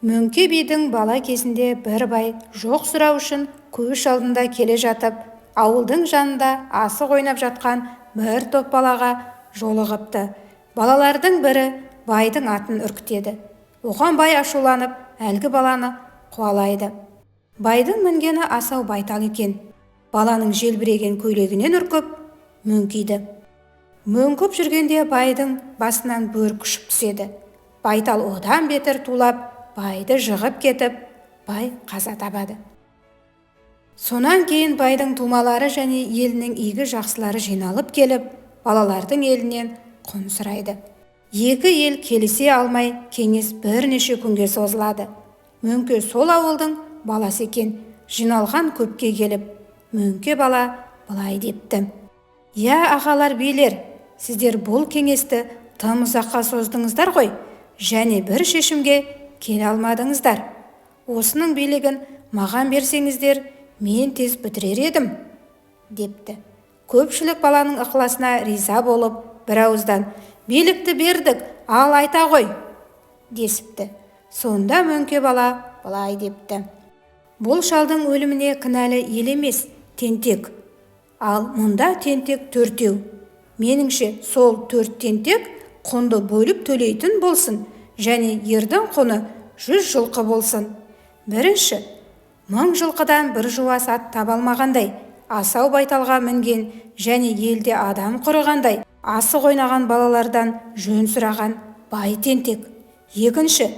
Мөңке бидің бала кезінде бір бай жоқ сұрау үшін көш алдында келе жатып, ауылдың жанында асық ойнап жатқан бір топ балаға жолығыпты. Балалардың бірі байдың атын үркітеді. Оған бай ашуланып, әлгі баланы қуалайды. Байдың мінгені асау байтал екен. Баланың желбіреген көйлегінен үркіп, мөңкиді. Мөңкіп жүргенде байдың басынан бөрік ұшып түседі. Байтал одан бетер тулап, байды жығып кетіп, бай қаза табады. Сонан кейін байдың тумалары және елінің игі жақсылары жиналып келіп, балалардың елінен құн сұрайды. Екі ел келісе алмай, кеңес бірнеше күнге созылады. Мөңке сол ауылдың баласы екен. Жиналған көпке келіп, Мөңке бала былай депті: «Иә, ағалар, билер, сіздер бұл кеңесті тым ұзаққа создыңыздар ғой және бір шешімге келе алмадыңыздар. Осының билігін маған берсеңіздер, мен тез бітірер едім», – депті. Көпшілік баланың ықыласына риза болып, бір ауыздан: «Билікті бердік, ал айта ғой», – десіпті. Сонда Мөңке бала былай депті: «Бұл шалдың өліміне кінәлі ел емес, тентек. Ал мұнда тентек төртеу. Меніңше, сол төрт тентек құнды бөліп төлейтін болсын және ердің құны 100 жылқы болсын. Бірінші, 1000 жылқыдан бір жуас ат таба алмағандай, асау байталға мінген және елде адам құрығандай асық ойнаған балалардан жөн сұраған бай тентек. Екінші,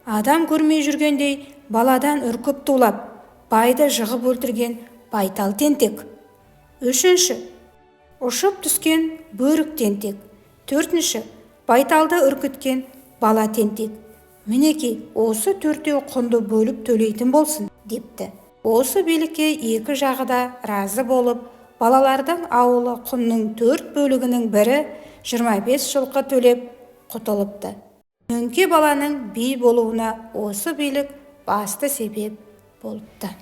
адам көрмей жүргендей баладан үркіп тулап, байды жығып өлтірген байтал тентек. Үшінші, ұшып түскен бөрік тентек. Төртінші, байталды үркіткен бала тентек. Мінекей, осы төртеу құнды бөліп төлейтін болсын», – депті. Осы билікке екі жағы да разы болып, балалардың ауылы құнның төрт бөлігінің бірі 25 жылқы төлеп құтылыпты. Мөңке баланың би болуына осы билік басты себеп болыпты.